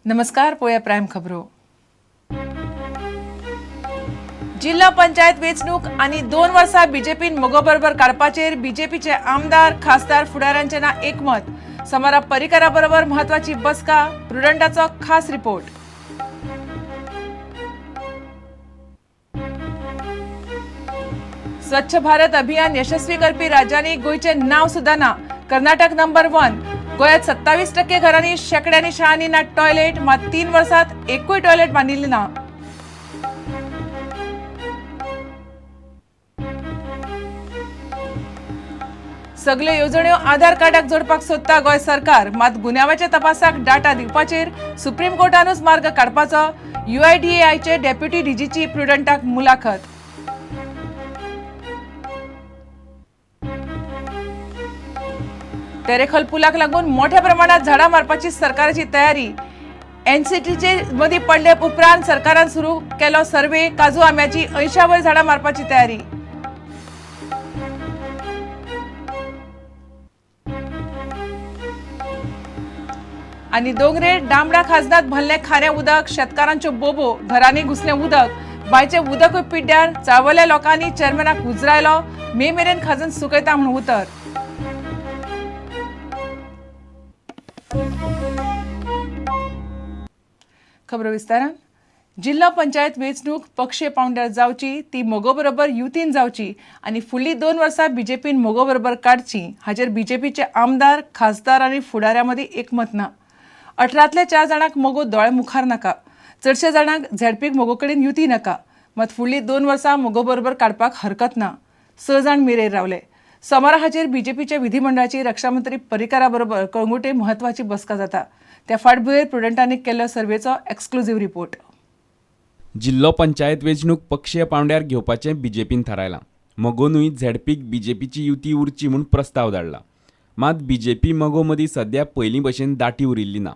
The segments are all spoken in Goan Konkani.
नमस्कार, पोया प्रायम खबरो. जिल्हा पंचायत वेंचणूक आनी 2 वर्सां बीजेपीन मगो बरोबर काडपाचेर बीजेपीचे आमदार खासदार फुडाऱ्यांचे ना एकमत. सोमारा पर्रीकारा बरोबर म्हत्वाची बसका. प्रुडंटाचो खास रिपोर्ट. स्वच्छ भारत अभियान यशस्वी करपी राज्यांनी गोंयचें नांव सुद्दां ना. कर्नाटक नंबर 1. गोंयांत 27% घरांनी शेंकड्यांनी शाळांनी ना टॉयलेट. मात 3 वर्सांत एकूय टॉयलेट बांदिल्ली ना. सगल्यो येवजण्यो आधार कार्डाक जोडपाक सोदता गोंय सरकार. मात गुन्यांवाच्या तपासाक डाटा दिवपाचेर सुप्रीम कोर्टानूच मार्ग काडपाचो. युआयडीएआयचे डेप्युटी डीजीची प्रुडंटाक मुलाखत. तेरेखोल पुलाक लागून मोठ्या प्रमाणात झाडां मारपाची सरकाराची तयारी. एनसीटीचे मदीं पडले उपरांत सरकारान सुरू केलो सर्वे. काजू आंब्याची 80 वयर झाडां मारपाची तयारी. आनी दोंगरेर डांबडा खाजनात भरलें खारें उदक. शेतकारांच्यो बोबो, घरांनी घुसलें उदक. बांयचें उदकूय पिड्ड्यार. चाळवल्या लोकांनी चेअरमॅनाक उजरायलो. मे मेरेन खाजन सुकयता म्हूण उतर. खबरो विस्तारान. जिल्हा पंचायत वेंचणूक पक्षीय पावंड्यार जावची, ती मगो बरोबर युतीन जावची आनी फुडलीं 2 वर्सां बीजेपीन मगो बरोबर काडची हाचेर बीजेपीचे आमदार खासदार आनी फुडाऱ्यां मदीं एकमत ना. 18तल्या 4 जाणांक मगो दोळे मुखार नाका. चडशे जाणांक झेडपीक मगो कडेन युती नाका. मात फुडलीं 2 वर्सां मगो बरोबर काडपाक हरकत ना. 6 जाण मेरेर रावले. सोमारा हाचेर बीजेपीच्या विधिमंडळाची रक्षामंत्री पर्रीकारा बरोबर कळंगूटे म्हत्वाची बसका जाता. त्या फाटभुंयेर प्रुडंटांनी केल्लो सर्वेचो एक्सक्लुझिव्ह रिपोर्ट. जिल्लो पंचायत वेंचणूक पक्षीय पावंड्यार घेवपाचें बीजेपीन थारायलां. मगोनूय झेडपीक बीजेपीची युती उरची म्हूण प्रस्ताव धाडला. मात बीजेपी मगो मदीं सद्या पयलीं भशेन दाटी उरिल्ली ना.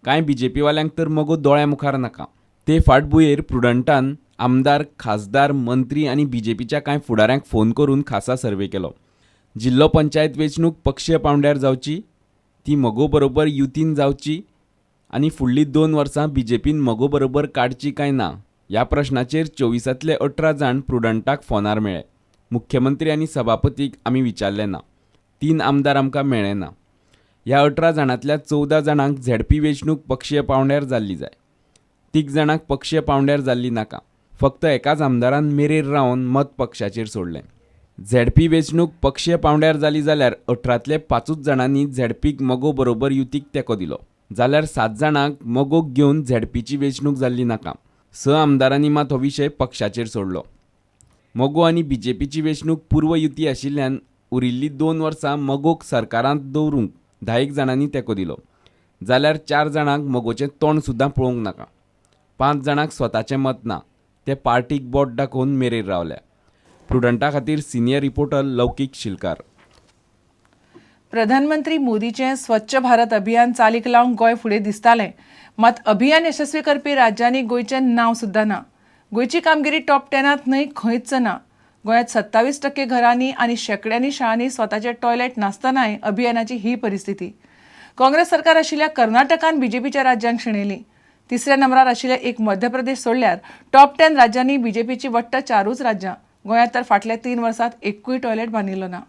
कांय बीजेपीवाल्यांक तर मगो दोळ्या मुखार नाका. ते फाटभुंयेर प्रुडंटान आमदार खासदार मंत्री आनी बीजेपीच्या कांय फुडाऱ्यांक फोन करून खासा सर्वे केलो. जिल्लो पंचायत वेंचणूक पक्षीय पावंड्यार जावची, ती मगो बरोबर युतीन जावची आनी फुडलीं 2 वर्सां बीजेपीन मगो बरोबर काडची काय ना ह्या प्रश्नाचेर 24तले 18 जाण प्रुडंटाक फोनार मेळ्ळे. मुख्यमंत्री आनी सभापतीक आमी विचारलें ना. 3 आमदार आमकां मेळ्ळे ना. ह्या 18 जाणांतल्या 14 जाणांक झेडपी वेंचणूक पक्षीय पावंड्यार जाल्ली जाय. 3 जाणांक पक्षीय पावंड्यार जाल्ली नाका. फक्त एकाच आमदारान मेरेर रावन मत पक्षाचेर सोडलें. झेडपी वेंचणूक पक्षीय पावंड्यार जाली जाल्यार 18तले 5 जाणांनी झेडपीक मगो बरोबर युतीक तेंको दिलो, जाल्यार 7 जाणांक मगोक घेवन झेडपीची वेंचणूक जाल्ली नाका. 6 आमदारांनी मात हो विशय पक्षाचेर सोडलो. मगो आनी बीजेपीची वेंचणूक पूर्व युती आशिल्ल्यान उरिल्लीं 2 वर्सां मगोक सरकारांत दवरूंक 10 जाणांनी तेंको दिलो, जाल्यार 4 जाणांक मगोचें तोंड सुद्दां पळोवंक नाका. 5 जाणांक स्वताचें मत ना, ते पार्टीक बोट दाखोवन मेरेर रावल्या. प्रुडंटा खातीर सिनियर रिपोर्टर लौकीक शिलकार. प्रधानमंत्री मोदीचें स्वच्छ भारत अभियान चालीक लावंक गोंय फुडें दिसतालें. मात अभियान यशस्वी करपी राज्यांनी गोंयचें नांव सुद्दां ना. गोंयची कामगिरी टॉप 10त न्हय, खंयच ना. गोंयांत 27% घरांनी आनी शेंकड्यांनी शाळांनी स्वताचे टॉयलेट नासतनाय अभियानाची ही परिस्थिती. काँग्रेस सरकार आशिल्ल्या कर्नाटकान बीजेपीच्या राज्यांक शेणयली. 3ऱ्या नंबरार आशिल्ले एक मध्य प्रदेश सोडल्यार टॉप 10 राज्यांनी बीजेपीची वट्ट 4 राज्यां. गोंयांत तर फाटल्या 3 वर्सांत एकूय टॉयलेट बांदिल्लो ना.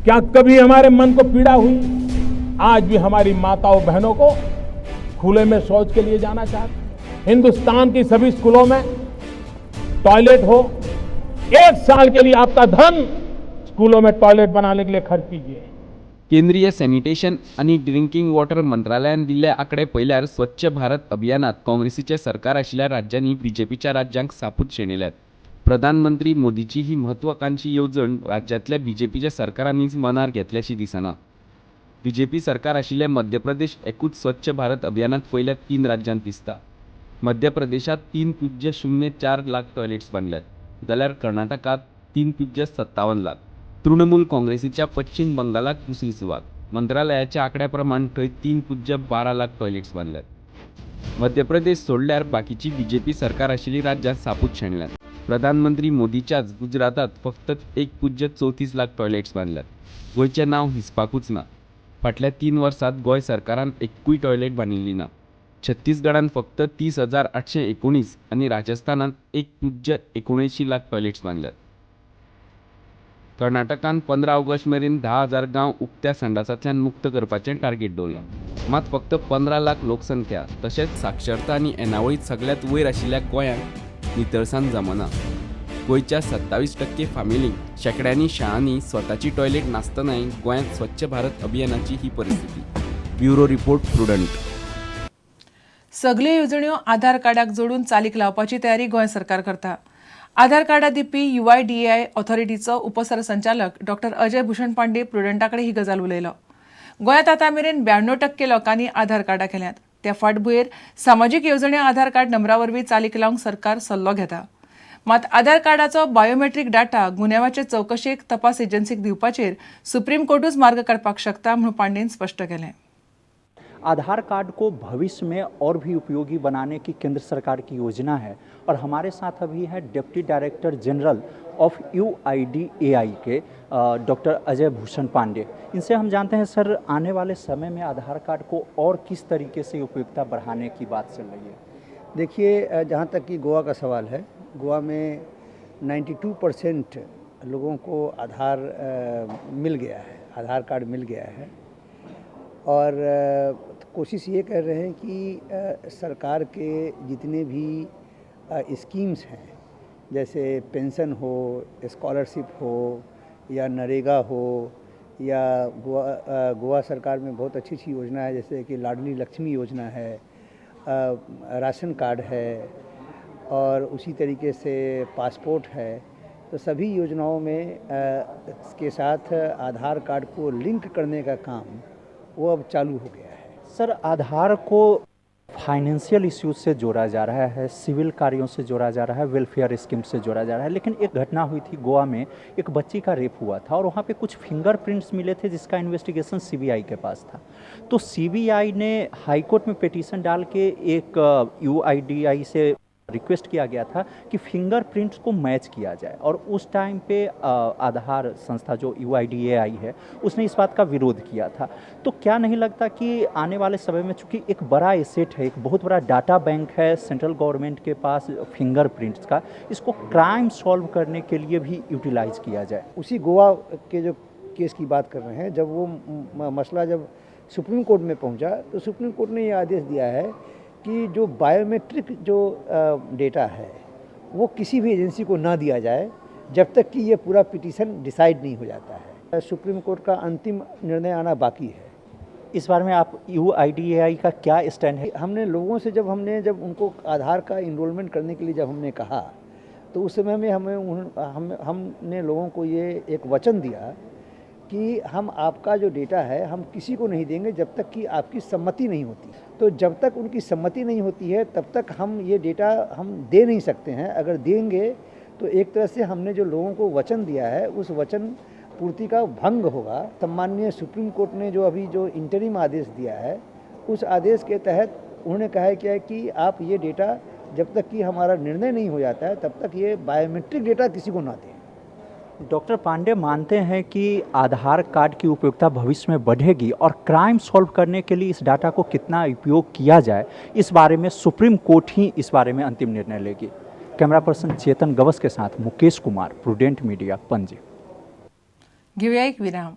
क्या कभी हमारे मन को पीड़ा हुई? आज भी हमारी माताओं बहनों को खुले में शौच के लिए जाना चाहते। हिंदुस्तान की सभी स्कूलों में टॉयलेट हो। 1 साल के लिए आपका धन स्कूलों में टॉयलेट बनाने के लिए खर्च कीजिए। केंद्रीय सॅनिटेशन आनी ड्रिंकिंग वॉटर मंत्रालयान दिल्ले आंकडे पळयल्यार स्वच्छ भारत अभियानात काँग्रेसीचें सरकार आशिल्ल्या राज्यांनी बीजेपीच्या राज्यांक सापूत शेणयल्यात. प्रधानमंत्री मोदीची ही म्हत्वाकांक्षी येवजण राज्यांतल्या बीजेपीच्या सरकारांनीच मनार घेतल्याशी दिसना. बीजेपी सरकार आशिल्लें मध्य प्रदेश एकूच स्वच्छ भारत अभियानात पयल्या 3 राज्यांत दिसता. मध्य प्रदेशांत 3.04 लाख टॉयलेट्स बांदल्यात, जाल्यार कर्नाटकांत 3.57 लाख. तृणमूल काँग्रेसीच्या पश्चिम बंगालाक दुसरी सुवात. मंत्रालयाच्या आंकड्या प्रमाण थंय 3.12 लाख टॉयलेट्स बांदल्यात. मध्य प्रदेश सोडल्यार बाकीची बीजेपी सरकार आशिल्लीं राज्यां सापूत शेणल्यात. प्रधानमंत्री मोदीच्याच गुजरातांत फक्त 1.34 लाख टॉयलेट्स बांदल्यात. गोंयचें नांव हिसपाकूच ना. फाटल्या 3 वर्सांत गोंय सरकारान एकूय टॉयलेट बांदिल्ली ना. छत्तीसगडान फक्त 30,819 आनी राजस्थानात 1.79 लाख टॉयलेट्स बांदल्यात. कर्नाटकान 15 ऑगस्ट मेरेन 10,000 गांव उक्त्या संडासांतल्यान मुक्त करपाचें टार्गेट दवरलां. मात फक्त 15 लाख लोकसंख्या तशेंच साक्षरता आनी येणावळींत सगल्यांत वयर आशिल्ल्या गोंयांत नितळसाण जमना. गोंयच्या 27% फामिलींक शेंकड्यांनी शाळांनी स्वताची टॉयलेट नासतनाय गोंयांत स्वच्छ भारत अभियानाची ही परिस्थिती. Bureau report, Prudent. सगल्यो येवजण्यो आधार कार्डाक जोडून चालीक लावपाची तयारी गोंय सरकार करता. आधार कार्डां दिवपी युआयडीएआय ऑथॉरिटीचो उपसरसंचालक डॉक्टर अजय भूषण पांडे प्रुडंटा कडेन ही गजाल उलयलो. गोंयांत आतां मेरेन 92% लोकांनी आधार कार्डां केल्यांत. त्या फाटभुंयेर सामाजीक येवजण्यो आधार कार्ड नंबरा वरवीं चालीक लावंक सरकार सल्लो घेता. मात आधार कार्डाचो बायोमेट्रीक डाटा गुन्यांवाचे चवकशेक तपास एजन्सीक दिवपाचेर सुप्रीम कोर्टूच मार्ग काडपाक शकता म्हूण पांडेन स्पश्ट केलें. आधार कार्ड को भविष्य में और भी उपयोगी बनाने की केंद्र सरकार की योजना है और हमारे साथ अभी है Deputy Director General of UIDAI के डॉक्टर अजय भूषण पांडे. इनसे हम जानते हैं, सर, आने वाले समय में आधार कार्ड को और किस तरीके से उपयोगिता बढ़ाने की बात चल रही है? देखिए, जहाँ तक कि गोवा का सवाल है, गोवा में 92% लोगों को आधार मिल गया है, आधार कार्ड मिल गया है और कोशिश ये कर रहे हैं कि सरकार के जितने भी स्कीम्स हैं, जैसे पेंशन हो, स्कॉलरशिप हो या नरेगा हो या गोवा सरकार में बहुत अच्छी अच्छी योजना है, जैसे कि लाडली लक्ष्मी योजना है, राशन कार्ड है और उसी तरीके से पासपोर्ट है, तो सभी योजनाओं में के साथ आधार कार्ड को लिंक करने का काम वो अब चालू हो गया है. सर, आधार को फाइनेंशियल इश्यूज से जोड़ा जा रहा है, सिविल कार्यों से जोड़ा जा रहा है, वेलफेयर स्कीम से जोड़ा जा रहा है, लेकिन एक घटना हुई थी गोवा में, एक बच्ची का रेप हुआ था और वहाँ पे कुछ फिंगरप्रिंट्स मिले थे जिसका इन्वेस्टिगेशन सीबीआई के पास था. तो सीबीआई ने हाईकोर्ट में पिटीशन डाल के एक यूआईडीआई से रिक्वेस्ट किया गया था कि फिंगरप्रिंट्स को मैच किया जाए और उस टाइम पे आधार संस्था जो यूआईडीएआई है, उसने इस बात का विरोध किया था. तो क्या नहीं लगता कि आने वाले समय में, चूंकि एक बड़ा एसेट है, एक बहुत बड़ा डाटा बैंक है सेंट्रल गवर्नमेंट के पास फिंगरप्रिंट्स का, इसको क्राइम सॉल्व करने के लिए भी यूटिलाइज किया जाए? उसी गोवा के जो केस की बात कर रहे हैं, जब वो मसला जब सुप्रीम कोर्ट में पहुंचा तो सुप्रीम कोर्ट ने ये आदेश दिया है कि जो बायोमेट्रिक जो डेटा है, वो किसी भी एजेंसी को ना दिया जाए जब तक कि ये पूरा पिटीशन डिसाइड नहीं हो जाता है. सुप्रीम कोर्ट का अंतिम निर्णय आना बाकी है. इस बारे में आप यूआईडीएआई का क्या स्टैंड है? हमने लोगों से जब हमने जब उनको आधार का इनरोलमेंट करने के लिए जब हमने कहा, तो उस समय में हमें हम हमने लोगों को ये एक वचन दिया कि हम आपका जो डेटा है, हम किसी को नहीं देंगे जब तक कि आपकी सम्मति नहीं होती. तो जब तक उनकी सम्मति नहीं होती है, तब तक हम ये डेटा हम दे नहीं सकते हैं. अगर देंगे तो एक तरह से हमने जो लोगों को वचन दिया है, उस वचन पूर्ति का भंग होगा. सम्माननीय सुप्रीम कोर्ट ने जो अभी जो इंटरिम आदेश दिया है, उस आदेश के तहत उन्होंने कहा है क्या है कि आप ये डेटा, जब तक कि हमारा निर्णय नहीं हो जाता है, तब तक ये बायोमेट्रिक डेटा किसी को ना दें. डॉक्टर पांडे मानते हैं कि आधार कार्ड की उपयोगिता भविष्य में बढ़ेगी और क्राइम सॉल्व करने के लिए इस डाटा को कितना उपयोग किया जाए, इस बारे में सुप्रीम कोर्ट ही इस बारे में अंतिम निर्णय लेगी. कैमरा पर्सन चेतन गवस के साथ मुकेश कुमार, प्रूडेंट मीडिया, पणजी. घेऊया एक विराम.